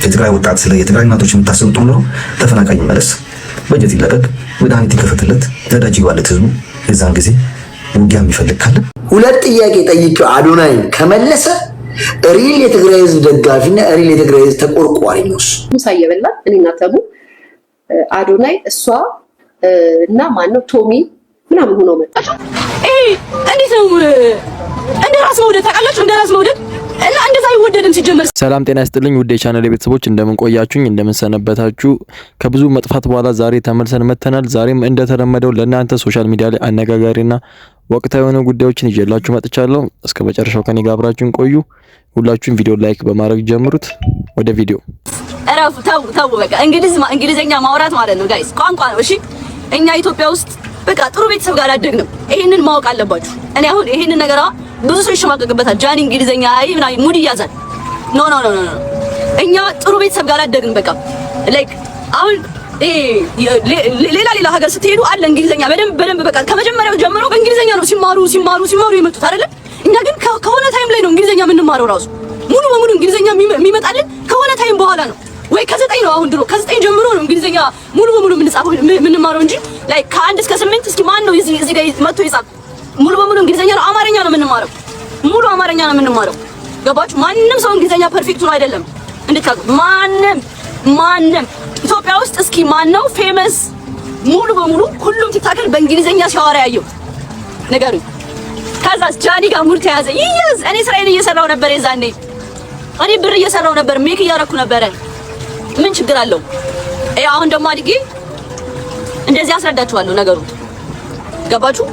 የትግራይ ወጣት፣ ስለ የትግራይ እናቶች የምታስብ ጥሩ ነው። ተፈናቃይ ይመለስ፣ በጀት ይለቀቅ፣ መድኃኒት ይከፈትለት፣ ነዳጅ ይግባለት ህዝቡ። የዛን ጊዜ ውጊያ የሚፈልግ ካለ ሁለት ጥያቄ ጠይቄው አዶናይን ከመለሰ real የትግራይ ህዝብ ደጋፊና real የትግራይ ህዝብ ተቆርቋሪ ነው እሱ። ምሳ እየበላን እኔና ተሙ፣ አዶናይ፣ እሷ እና ማነው ቶሚ ምናምን ሆኖ መጣ። ይሄ እንዴት ነው? እንደ ራስ መውደድ ታውቃላችሁ? እንደ ራስ መውደድ እና እንደዛ አይወደድም ሲጀመር። ሰላም ጤና ይስጥልኝ ውድ የቻናል ቤተሰቦች፣ እንደምን ቆያችሁኝ? እንደምን ሰነበታችሁ? ከብዙ መጥፋት በኋላ ዛሬ ተመልሰን መጥተናል። ዛሬም እንደተለመደው ለእናንተ social media ላይ አነጋጋሪና ወቅታዊ የሆኑ ጉዳዮችን ይዤላችሁ መጥቻለሁ። እስከ መጨረሻው ከኔ ጋር አብራችሁን ቆዩ። ሁላችሁም ቪዲዮ like በማድረግ ጀምሩት። ወደ ቪዲዮ። እረፉ፣ ተው ተው፣ በቃ እንግሊዘኛ ማውራት ማለት ነው guys፣ ቋንቋ ነው። እሺ፣ እኛ ኢትዮጵያ ውስጥ በቃ ጥሩ ቤተሰብ ጋር አላደግንም። ይሄንን ማወቅ አለባችሁ። እኔ አሁን ይሄንን ነገር ብዙ ሰው ይሸማቀቅበታል። ጃኒ እንግሊዘኛ አይ ምናምን ሙድ ይያዛል። No, no, no, no፣ እኛ ጥሩ ቤተሰብ ጋር አላደግንም። በቃ like አሁን ሌላ ሌላ ሀገር ስትሄዱ አለ እንግሊዘኛ በደንብ በደንብ፣ በቃ ከመጀመሪያው ጀምሮ በእንግሊዘኛ ነው ሲማሩ ሲማሩ ሲማሩ የመጡት አይደለ? እኛ ግን ከሆነ time ላይ ነው እንግሊዘኛ የምንማረው። ራሱ ሙሉ በሙሉ እንግሊዘኛ የሚመጣልን ከሆነ time በኋላ ነው ወይ ከ9 ነው። አሁን ድሮ ከ9 ጀምሮ ነው እንግሊዘኛ ሙሉ በሙሉ የምንጻፈው የምንማረው እንጂ like ከ1 እስከ 8 እስኪ ማን ነው እዚህ ጋር መጥቶ ይጻፍ? ሙሉ በሙሉ እንግሊዘኛ ነው፣ አማርኛ ነው የምንማረው። ሙሉ አማርኛ ነው የምንማረው። ገባችሁ? ማንም ሰው እንግሊዘኛ perfect ነው አይደለም እንድታውቁ። ማንም ማንም ኢትዮጵያ ውስጥ እስኪ ማን ነው famous ሙሉ በሙሉ ሁሉም TikToker በእንግሊዘኛ ሲያወራ ያየው? ንገሩኝ። ከዛስ ጃኒ ጋር ሙድ ተያዘ። ይያዝ። እኔ ስራዬን እየሰራው ነበር የዛኔ። እኔ ብር እየሰራው ነበር፣ make እያረኩ ነበረ። ምን ችግር አለው? አሁን ደግሞ አድጌ እንደዚህ አስረዳችኋለሁ ነገሩ። ገባችሁ?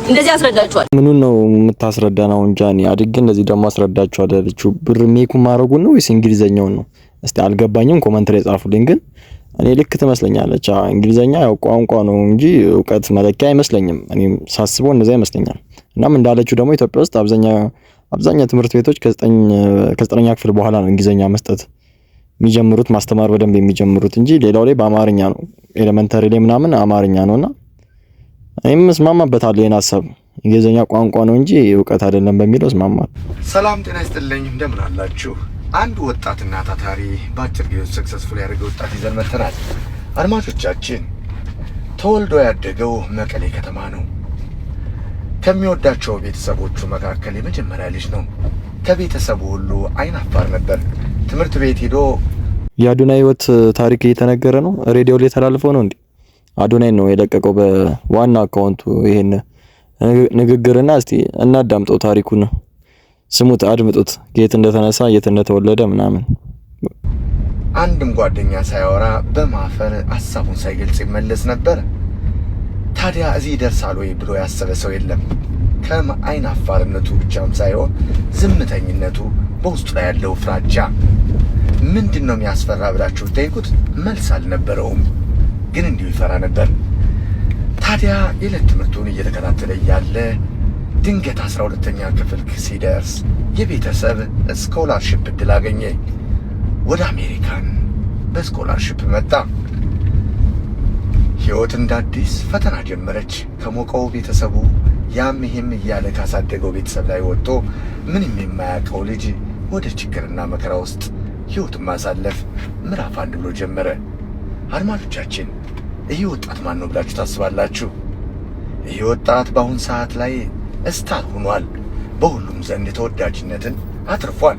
እንደዚህ አስረዳችኋል። ምኑን ነው የምታስረዳን? አሁን ጃኒ አድጌ እንደዚህ ደግሞ አስረዳችኋለሁ ያለችው ብር make ማድረጉን ነው ወይስ እንግሊዘኛውን ነው? እስቲ አልገባኝም። Comment ላይ ጻፉልኝ። ግን እኔ ልክ ትመስለኛለች። እንግሊዘኛ ያው ቋንቋ ነው እንጂ እውቀት መለኪያ አይመስለኝም። እኔም ሳስበው እንደዛ ይመስለኛል። እናም እንዳለችው ደግሞ ኢትዮጵያ ውስጥ አብዛኛ ትምህርት ቤቶች ከ9ኛ ክፍል በኋላ ነው እንግሊዘኛ መስጠት የሚጀምሩት፣ ማስተማር በደንብ የሚጀምሩት እንጂ ሌላው ላይ በአማርኛ ነው። Elementary ላይ ምናምን አማርኛ ነውና እኔም እስማማበታለሁ ይሄን ሀሳብ። እንግሊዘኛ ቋንቋ ነው እንጂ እውቀት አይደለም በሚለው እስማማለሁ። ሰላም ጤና ይስጥልኝ፣ እንደምን አላችሁ? አንድ ወጣትና ታታሪ፣ በአጭር ጊዜ ውስጥ successful ያደረገ ወጣት ይዘን መጥተናል። አድማጮቻችን፣ ተወልዶ ያደገው መቀሌ ከተማ ነው። ከሚወዳቸው ቤተሰቦቹ መካከል የመጀመሪያ ልጅ ነው። ከቤተሰቡ ሁሉ አይን አፋር ነበር። ትምህርት ቤት ሄዶ የአዶናይ ህይወት ታሪክ እየተነገረ ነው። ሬዲዮ ላይ ተላልፎ ነው እንዴ? አዶናይ ነው የለቀቀው በዋና account ኡ ይሄን ንግግርና እስቲ እናዳምጠው፣ ታሪኩን ስሙት፣ አድምጡት፣ ከየት እንደተነሳ፣ የት እንደተወለደ ምናምን። አንድም ጓደኛ ሳያወራ በማፈር ሀሳቡን ሳይገልጽ ይመለስ ነበር። ታዲያ እዚህ ይደርሳል ወይ ብሎ ያሰበ ሰው የለም። ከአይን አፋርነቱ ብቻም ሳይሆን ዝምተኝነቱ፣ በውስጡ ላይ ያለው ፍራቻ ምንድን ነው የሚያስፈራ ብላችሁ ብትጠይቁት መልስ አልነበረውም። ግን እንዲሁ ይፈራ ነበር። ታዲያ የዕለት ትምህርቱን እየተከታተለ እያለ ድንገት 12ኛ ክፍል ሲደርስ የቤተሰብ scholarship እድል አገኘ። ወደ አሜሪካን በ scholarship መጣ። ሕይወት እንደ አዲስ ፈተና ጀመረች። ከሞቀው ቤተሰቡ፣ ያም ይሄም እያለ ካሳደገው ቤተሰብ ላይ ወጥቶ ምንም የማያውቀው ልጅ ወደ ችግርና መከራ ውስጥ ሕይወትን ማሳለፍ ምዕራፍ አንድ ብሎ ጀመረ። አድማጮቻችን፣ ይህ ወጣት ማን ነው ብላችሁ ታስባላችሁ? ይህ ወጣት በአሁን ሰዓት ላይ star ሆኗል። በሁሉም ዘንድ ተወዳጅነትን አትርፏል።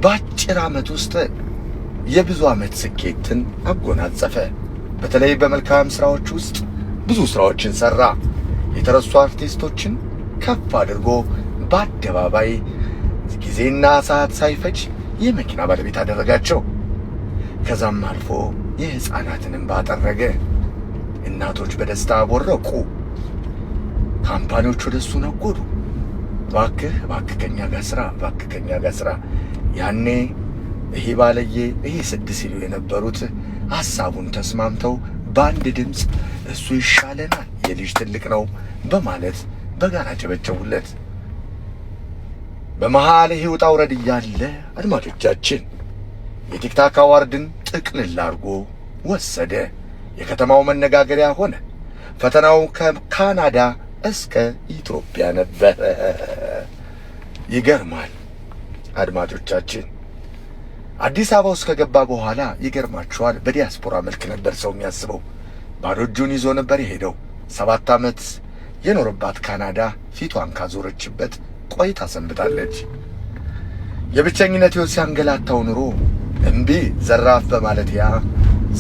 በአጭር ዓመት ውስጥ የብዙ ዓመት ስኬትን አጎናጸፈ። በተለይ በመልካም ስራዎች ውስጥ ብዙ ስራዎችን ሰራ። የተረሱ አርቲስቶችን ከፍ አድርጎ በአደባባይ ጊዜና ሰዓት ሳይፈጅ የመኪና ባለቤት አደረጋቸው። ከዛም አልፎ የሕፃናትን እንባ ጠረገ። እናቶች በደስታ ቦረቁ። Company ዎች ወደ እሱ ነጎዱ። እባክህ እባክህ ከኛ ጋር ስራ፣ እባክህ ከኛ ጋር ስራ። ያኔ ይሄ ባለየ፣ ይሄ ስድ ሲሉ የነበሩት ሀሳቡን ተስማምተው በአንድ ድምፅ እሱ ይሻለናል፣ የልጅ ትልቅ ነው በማለት በጋራ ጨበጨቡለት። በመሃል ይሄ ውጣ ውረድ እያለ አድማጮቻችን፣ የ TikTok award ን ጥቅልል አድርጎ ወሰደ። የከተማው መነጋገሪያ ሆነ። ፈተናው ከካናዳ እስከ ኢትዮጵያ ነበረ። ይገርማል አድማጮቻችን። አዲስ አበባ ውስጥ ከገባ በኋላ ይገርማችኋል፣ በዲያስፖራ መልክ ነበር ሰው የሚያስበው። ባዶ እጁን ይዞ ነበር የሄደው። 7 ዓመት የኖረባት ካናዳ ፊቷን ካዞረችበት ቆይታ ሰንብታለች። የብቸኝነት ሕይወት ሲያንገላታው ኑሮ እምቢ ዘራፍ በማለት ያ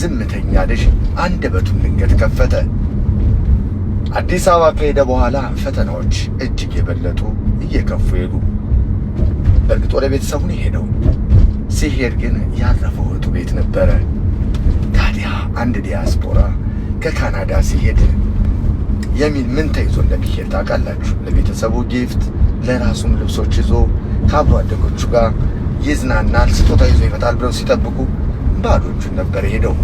ዝምተኛ ልጅ አንደበቱን ድንገት ከፈተ። አዲስ አበባ ከሄደ በኋላ ፈተናዎች እጅግ የበለጡ እየከፉ ሄዱ። በእርግጥ ወደ ቤተሰቡ ነው የሄደው። ሲሄድ ግን ያረፈው እህቱ ቤት ነበረ። ታዲያ አንድ ዲያስፖራ ከካናዳ ሲሄድ የሚል ምን ተይዞ እንደሚሄድ ታውቃላችሁ? ለቤተሰቡ gift፣ ለራሱም ልብሶች ይዞ ከአብሮ አደጎቹ ጋር ይዝናናል፣ ስጦታ ይዞ ይመጣል ብለው ሲጠብቁ ባዶ እጁን ነበር የሄደው።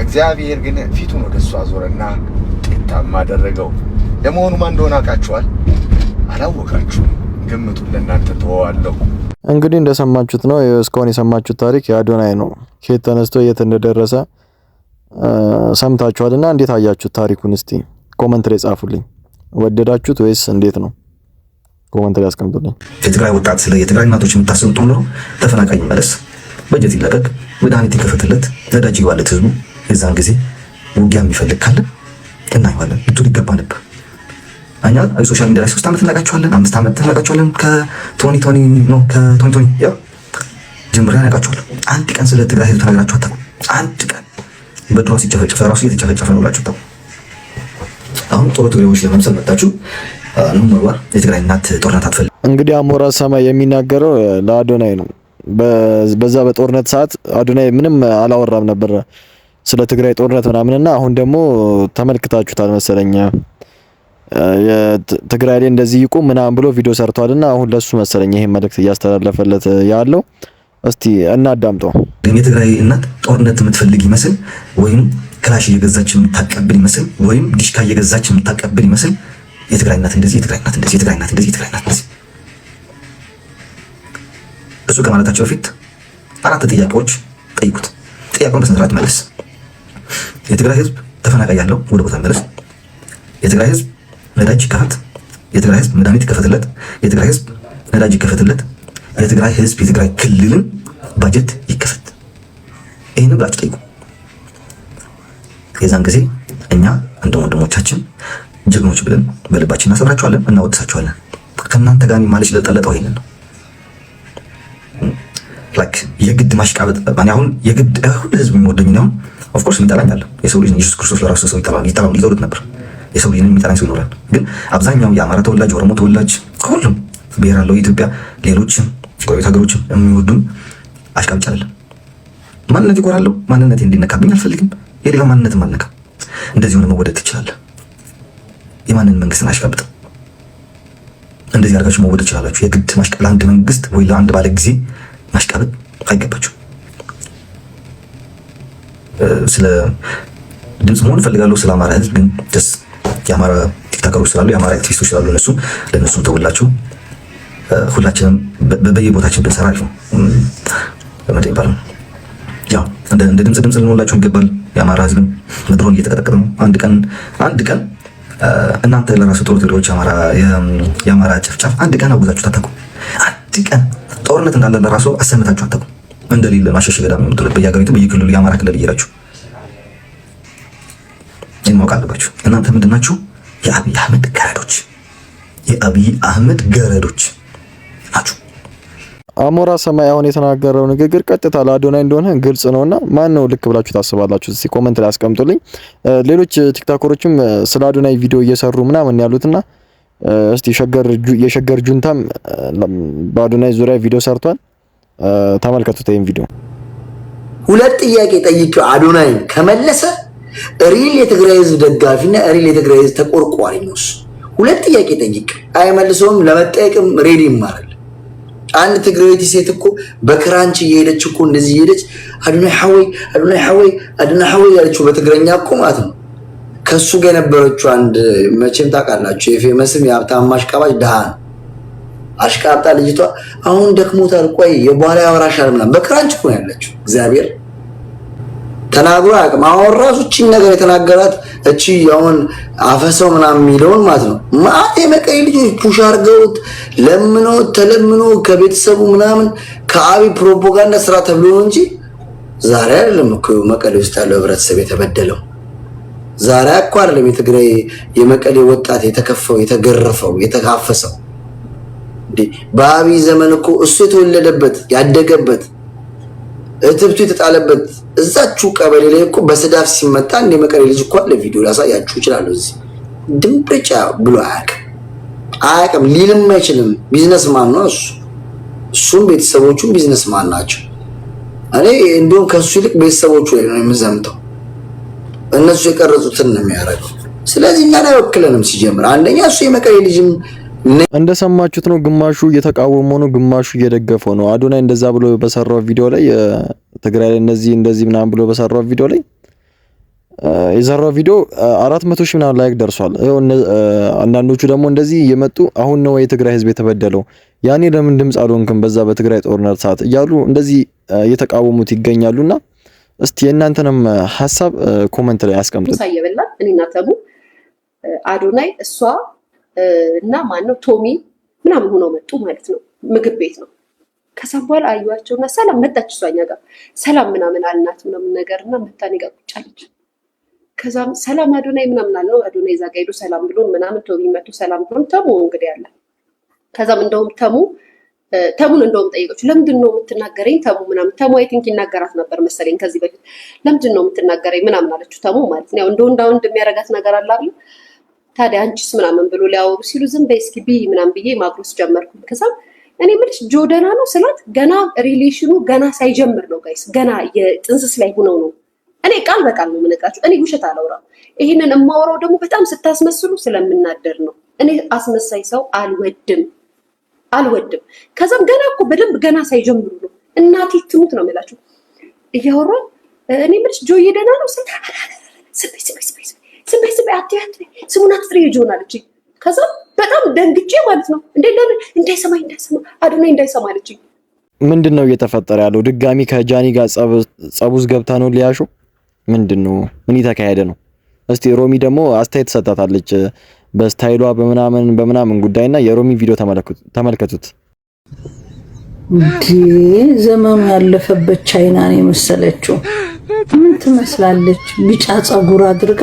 እግዚአብሔር ግን ፊቱን ወደ እሱ አዞረና ውጤታማ አደረገው። ለመሆኑ ማን እንደሆነ አውቃችኋል? አላወቃችሁም? ግምቱን ለእናንተ ተወዋለሁ። እንግዲህ እንደሰማችሁት ነው። እስካሁን የሰማችሁት ታሪክ የአዶናይ ነው። ከየት ተነስቶ የት እንደደረሰ ሰምታችኋልና እንዴት አያችሁት ታሪኩን? እስቲ comment ላይ ጻፉልኝ። ወደዳችሁት ወይስ እንዴት ነው? Comment ላይ አስቀምጡልኝ። የትግራይ ወጣት ስለ የትግራይ እናቶች የምታስቡት ኖሮ ተፈናቃይ ይመለስ፣ በጀት ይለቀቅ፣ መድኃኒት ይከፈትለት፣ ነዳጅ ይግባለት ህዝቡ። የዛን ጊዜ ውጊያ የሚፈልግ ካለ እናየዋለን። ልትሉ ይገባ ነበር። እኛ social media ላይ 3 ዓመት እናውቃቸዋለን፣ 5 ዓመት እናውቃቸዋለን። ከ 2020 ነው፣ ከ 2020 ያው ጀምሬ እናውቃቸዋለን። አንድ ቀን ስለ ትግራይ ህዝብ ተናግራችሁ አታውቁም። አንድ ቀን በድሮን ሲጨፈጨፈ ራሱ እየተጨፈጨፈ ነው ብላችሁ አታውቁም። አሁን ጥሩ ትግሬዎች ለመምሰል መጣችሁ። ኑመርዋር የትግራይ እናት ጦርነት አትፈልግም። እንግዲህ አሞራ ሰማይ የሚናገረው ለአዶናይ ነው። በዛ በጦርነት ሰዓት አዶናይ ምንም አላወራም ነበር ስለ ትግራይ ጦርነት ምናምንና አሁን ደግሞ ተመልክታችሁታል መሰለኝ የትግራይ ላይ እንደዚህ ይቁም ምናምን ብሎ ቪዲዮ ሰርቷልና አሁን ለሱ መሰለኝ ይሄን መልእክት እያስተላለፈለት ያለው። እስቲ እናዳምጠው። የትግራይ እናት ጦርነት የምትፈልግ ይመስል ወይም ክላሽ እየገዛች የምታቀብል ይመስል ወይም ዲሽካ እየገዛች የምታቀብል ይመስል የትግራይ እናት እንደዚህ፣ የትግራይ እናት እንደዚህ፣ የትግራይ እናት እንደዚህ፣ የትግራይ እናት እንደዚህ። እሱ ከማለታቸው በፊት አራት ጥያቄዎች ጠይቁት። ጥያቄውን በስነ ስርዓት መልስ። የትግራይ ህዝብ ተፈናቃይ ያለው ወደ ቦታ መለስ። የትግራይ ህዝብ ነዳጅ ይከፈት። የትግራይ ህዝብ መድኃኒት ይከፈትለት። የትግራይ ህዝብ ነዳጅ ይከፈትለት። የትግራይ ህዝብ የትግራይ ክልልን ባጀት ይከፈት። ይህንን ብላችሁ ጠይቁ። የዛን ጊዜ እኛ እንደ ወንድሞቻችን ጀግኖች ብለን በልባችን እናሰብራችኋለን፣ እናወድሳችኋለን። ከእናንተ ጋር ማለች ለጠለጠው ይሄንን ነው። Like የግድ ማሽቃበጥ አሁን የግድ ሁሉ ህዝብ የሚወደኝ አሁን of course የሚጠላኝ አለ። የሰው ልጅ ኢየሱስ ክርስቶስ ለራሱ ሰው ይጠላል፣ ይጠላል፣ ይጠሉት ነበር። የሰው ልጅ የሚጠላኝ ሰው ይኖራል። ግን አብዛኛው የአማራ ተወላጅ፣ ኦሮሞ ተወላጅ፣ ከሁሉም ብሔር አለው የኢትዮጵያ ሌሎችም ጎረቤት ሀገሮችም የሚወዱን አሽቃብጭ አይደለም። ማንነት ይኮራለሁ። ማንነቴ እንዲነካብኝ አልፈልግም። የሌላ ማንነትም አልነካም። እንደዚህ ሆነ መወደድ ትችላለህ። የማንን መንግስትን አሽቃብጥም። እንደዚህ አድርጋችሁ መወደድ ትችላላችሁ። የግድ ለአንድ መንግስት ወይ ለአንድ ባለ ጊዜ ማሽቃበጥ አይገባችሁ። ስለ ድምፅ መሆን እፈልጋለሁ ስለ አማራ ህዝብ ግን ደስ የአማራ ቲክቶከሮች ስላሉ፣ የአማራ አክቲቪስቶች ስላሉ እነሱም ለእነሱም ተውላችሁ ሁላችንም በየቦታችን ብንሰራ አሪፍ ነው። ምንድን ይባላል፣ ያው እንደ ድምፅ ድምፅ ልንሆንላቸው ይገባል። የአማራ ህዝብን ምድሮን እየተቀጠቀጠ ነው። አንድ ቀን አንድ ቀን እናንተ ለራሱ ጦር ትግሬዎች የአማራ ጭፍጫፍ አንድ ቀን አውግዛችሁ አታውቁም። አንድ ቀን ጦርነት እንዳለ ለራሱ አሰምታችሁ አታውቁም። እንደሌለ ማሸሽ ገዳም የምትሉት በየሀገሪቱ በየክልሉ የአማራ ክልል እየሄዳችሁ ይህን ማወቅ አለባችሁ። እናንተ ምንድን ናችሁ? የአብይ አህመድ ገረዶች፣ የአብይ አህመድ ገረዶች ናችሁ። አሞራ ሰማይ አሁን የተናገረው ንግግር ቀጥታ ለአዶናይ እንደሆነ ግልጽ ነውና ማን ነው ልክ ብላችሁ ታስባላችሁ? እስቲ comment ላይ አስቀምጡልኝ። ሌሎች ቲክቶከሮችም ስለ አዶናይ ቪዲዮ እየሰሩ ምናምን ያሉትና እስቲ የሸገር ጁንታም በአዶናይ ዙሪያ ቪዲዮ ሰርቷል። ተመልከቱት ይሄን ቪዲዮ። ሁለት ጥያቄ ጠይቄው አዶናይን ከመለሰ real የትግራይ ህዝብ ደጋፊና real የትግራይ ህዝብ ተቆርቋሪ ነው እሱ። ሁለት ጥያቄ ጠይቅ አይመልሰውም። ለመጠየቅም ready ይማራል። አንድ ትግራዊት ሴት እኮ በክራንች እየሄደች እኮ እንደዚህ እየሄደች አዶናይ ሐወይ፣ አዶናይ ሐወይ፣ አዶናይ ሐወይ ያለችው በትግረኛ እኮ ማለት ነው። ከሱ ጋር የነበረችው አንድ መቼም ታውቃላችሁ፣ የ famous ም የሀብታም አሽቃባጭ ድሃ ነው። አሽቃብጣ ልጅቷ አሁን ደክሞታል፣ ቆይ የበኋላ ያወራሻል ምናምን በክራንች እኮ ነው ያለችው። እግዚአብሔር ተናግሮ አያውቅም። አሁን ራሱ ቺን ነገር የተናገራት እቺ አሁን አፈሰው ምናምን የሚለውን ማለት ነው። ማአት የመቀሌ ልጆች push አድርገውት ለምኖ ተለምኖ ከቤተሰቡ ምናምን ከአብይ ፕሮፓጋንዳ ስራ ተብሎ ነው እንጂ ዛሬ አይደለም እኮ መቀሌ ውስጥ ያለው ህብረተሰብ የተበደለው። ዛሬ እኮ አይደለም የትግራይ የመቀሌ ወጣት የተከፈው፣ የተገረፈው፣ የተካፈሰው። እንዴ በአብይ ዘመን እኮ እሱ የተወለደበት ያደገበት እትብቱ የተጣለበት እዛችሁ ቀበሌ ላይ እኮ በስዳፍ ሲመጣ እንደ መቀሌ ልጅ እኮ አለ። ቪዲዮ ላሳያችሁ እችላለሁ። እዚህ ድንብርጫ ብሎ አያውቅም አያውቅም፣ ሊልም አይችልም። Businessman ነው እሱ። እሱም ቤተሰቦቹም businessman ናቸው። እኔ እንዲሁም ከእሱ ይልቅ ቤተሰቦቹ ላይ ነው የምዘምተው። እነሱ የቀረጹትን ነው የሚያደርገው። ስለዚህ እኛን አይወክለንም። ሲጀምር አንደኛ እሱ የመቀሌ ልጅም እንደሰማችሁት ነው። ግማሹ እየተቃወመው ነው፣ ግማሹ እየደገፈው ነው። አዶናይ እንደዛ ብሎ በሰራው ቪዲዮ ላይ ትግራይ ላይ እንደዚህ እንደዚህ ምናምን ብሎ በሰራው ቪዲዮ ላይ የሰራው ቪዲዮ 400 ሺህ ምናምን like ደርሷል። አንዳንዶቹ ደግሞ እንደዚህ እየመጡ አሁን ነው የትግራይ ህዝብ የተበደለው፣ ያኔ ለምን ድምጽ አልሆንክም በዛ በትግራይ ጦርነት ሰዓት እያሉ እንደዚህ እየተቃወሙት ይገኛሉና እስቲ የእናንተንም ሀሳብ comment ላይ አስቀምጡ። ምሳ እየበላን እኔና ተሙ አዶናይ እሷ እና ማነው ቶሚ ምናምን ሆነው መጡ ማለት ነው። ምግብ ቤት ነው። ከዛም በኋላ አዩዋቸውና ሰላም መጣች፣ እሷ እኛ ጋር ሰላም ምናምን አልናት ምናምን ነገር እና መታ እኔ ጋር ቁጭ አለች። ከዛም ሰላም አዶናይ ምናምን አልነው። አዶናይ እዛ ጋ ሄዶ ሰላም ብሎን ምናምን ቶሚ መቶ ሰላም ብሎን ተሙ እንግዲህ አለ። ከዛም እንደውም ተሙን እንደውም ጠይቀችው፣ ለምንድን ነው የምትናገረኝ ተሙ ምናምን። ተሙ I think ይናገራት ነበር መሰለኝ ከዚህ በፊት። ለምንድን ነው የምትናገረኝ ምናምን አለችው ተሙ ማለት ነው። ያው እንደ ወንዳ ወንድ የሚያረጋት ነገር አለ አይደል? ታዲያ አንቺስ ምናምን ብሎ ሊያወሩ ሲሉ ዝም በይ እስኪ ብይ ምናምን ብዬ ማጉረስ ጀመርኩ። ከዛም እኔ የምልሽ ጆ ደህና ነው ስላት ገና relation ኑ ገና ሳይጀምር ነው guys፣ ገና የጥንስስ ላይ ሆነው ነው። እኔ ቃል በቃል ነው የምነግራችሁ። እኔ ውሸት አላወራም። ይህንን የማወራው ደግሞ በጣም ስታስመስሉ ስለምናደር ነው። እኔ አስመሳይ ሰው አልወድም አልወድም። ከዛም ገና እኮ በደንብ ገና ሳይጀምሩ ነው። እናቴ ትሙት ነው የምላችሁ እያወራ እኔ የምልሽ ጆዬ ደህና ነው ስል ዝም በይ ዝም በይ ዝም በይ ዝም በይ ዝም በይ አትበይ አትበይ ስሙን አትጥሪ የጆን አለችኝ። ከዛ በጣም ደንግጬ ማለት ነው እንዴ ለምን እንዳይሰማ እንዳይሰማ አዶናይ እንዳይሰማ አለችኝ። ምንድን ነው እየተፈጠረ ያለው? ድጋሚ ከጃኒ ጋር ጸብ ውስጥ ገብታ ነው ሊያሾ? ምንድን ነው? ምን እየተካሄደ ነው? እስቲ ሮሚ ደግሞ አስተያየት ሰጣታለች በ style ሏ በምናምን በምናምን ጉዳይና የሮሚ ቪዲዮ ተመልከቱት። እንዴ ዘመኑ ያለፈበት ቻይና ነው የመሰለችው። ምን ትመስላለች? ቢጫ ፀጉር አድርጋ።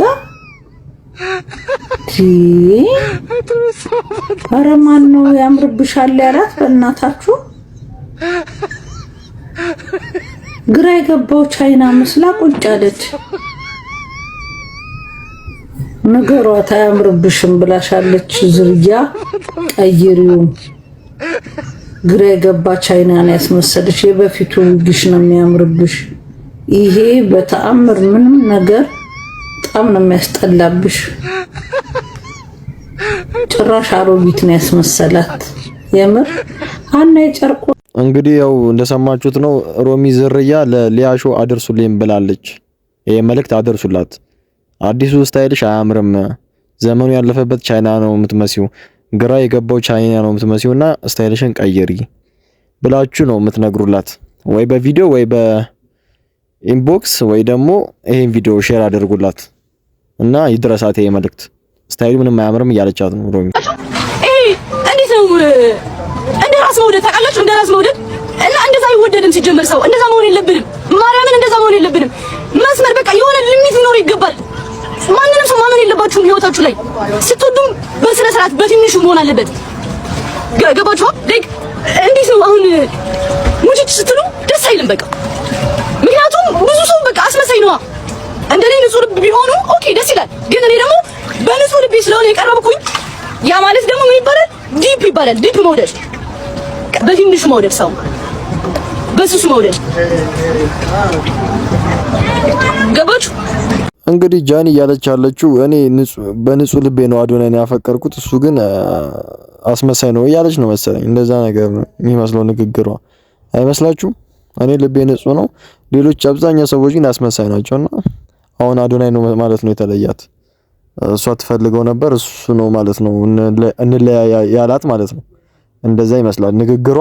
ኧረ ማን ነው ያምርብሻል ያላት? በእናታችሁ ግራ የገባው ቻይና መስላ ቁጭ አለች። ንገሯት አያምርብሽም ብላሻለች። ዝርያ ቀይሪው። ግራ የገባ ቻይና ነው ያስመሰለች። የበፊቱ ውግሽ ነው የሚያምርብሽ። ይሄ በተአምር ምንም ነገር በጣም ነው የሚያስጠላብሽ። ጭራሽ አሮጊት ነው ያስመሰላት። የምር አና የጨርቆ እንግዲህ ያው እንደሰማችሁት ነው። ሮሚ ዝርያ ለሊያሾ አድርሱልኝ ብላለች። ይሄ መልእክት አድርሱላት። አዲሱ style ሽ አያምርም፣ ዘመኑ ያለፈበት ቻይና ነው የምትመሲው፣ ግራ የገባው ቻይና ነው የምትመሲው እና style ሽን ቀይሪ ብላችሁ ነው የምትነግሩላት፣ ወይ በቪዲዮ ወይ በ inbox ወይ ደግሞ ይሄን ቪዲዮ share አድርጉላት እና ይድረሳት ይሄ መልእክት። Style ኡ ምንም አያምርም እያለቻት ነው ሮሚ። ይሄ እንዴት ነው እንደ ራስ መውደድ ታውቃላችሁ? እንደ ራስ መውደድ እና እንደዛ አይወደድም ሲጀመር። ሰው እንደዛ መሆን የለብንም። ማርያምን እንደዛ መሆን የለብንም። መስመር በቃ የሆነ limit ሊኖር ይገባል። ማንንም ሰው ማመን የለባችሁም ህይወታችሁ ላይ። ስትወዱም በስነ ስርዓት በትንሹ መሆን አለበት። ገባችሁ? Like እንዴት ነው አሁን ሙጭጭ ስትሉ ደስ አይልም በቃ። ምክንያቱም ብዙ ሰው በቃ አስመሳይ ነዋ። እንደኔ ንጹህ ልብ ቢሆኑ okay ደስ ይላል። ግን እኔ ደግሞ በንጹህ ልቤ ስለሆነ የቀረብኩኝ ያ ማለት ደግሞ ምን ይባላል? Deep ይባላል። Deep መውደድ፣ በትንሹ መውደድ፣ ሰው በስሱ መውደድ። ገባችሁ? እንግዲህ ጃኒ እያለች ያለችው እኔ በንጹህ ልቤ ነው አዶናይን ያፈቀርኩት፣ እሱ ግን አስመሳይ ነው እያለች ነው መሰለኝ። እንደዛ ነገር ነው የሚመስለው ንግግሯ፣ አይመስላችሁም? እኔ ልቤ ንጹህ ነው፣ ሌሎች አብዛኛው ሰዎች ግን አስመሳይ ናቸውና አሁን አዶናይ ነው ማለት ነው የተለያት። እሷ ትፈልገው ነበር፣ እሱ ነው ማለት ነው እንለያ ያላት ማለት ነው። እንደዛ ይመስላል ንግግሯ።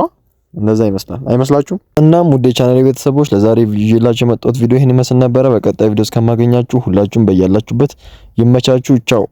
እንደዛ ይመስላል አይመስላችሁም? እናም ውድ የቻናል ቤተሰቦች ለዛሬ ይዤላችሁ የመጣሁት ቪዲዮ ይህን ይመስል ነበረ። በቀጣይ ቪዲዮ እስከማገኛችሁ ሁላችሁም በያላችሁበት ይመቻችሁ። ቻው።